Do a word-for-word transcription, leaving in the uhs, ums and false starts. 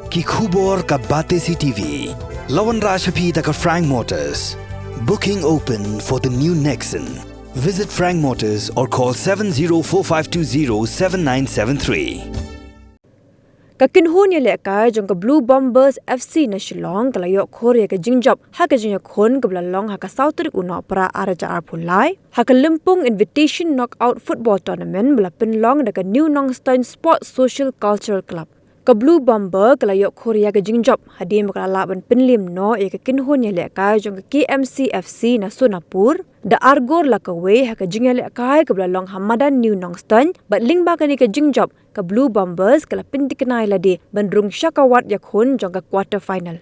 Ki khubor ka Batesi TV la wanrah sha phi da ka Frank Motors. Booking open for the new Nexon. Visit Frank Motors or call seven zero four five two zero seven nine seven three. Ka kynhun ïalehkai jong ka Blue Bombers FC na Shillong ka la ïoh khur ïa ka jingjop ha ka jingïakhun kaba la long ha ka saw tarik u Nohprah ar hajar arphew lai ha ka Lympung Invitation Knockout Football Tournament ba la pynlong da ka New Nongstoin Sports Social Cultural Club. Ka Blue Bomber ka la ïoh khur ïa ka jingjop hadien ba ka la lah ban pynliem noh ïa ka kynhun ïalehkai jong ka KMC FC na Sonapur da ar gol la kawei ha ka jingïalehkai kaba la long ha madan New Nongstoin, bad lyngba kane ka jingjop ka Blue Bombers ka la pynthikna ïa lade ban rung sha ka wat ïakhun jong ka quarter final.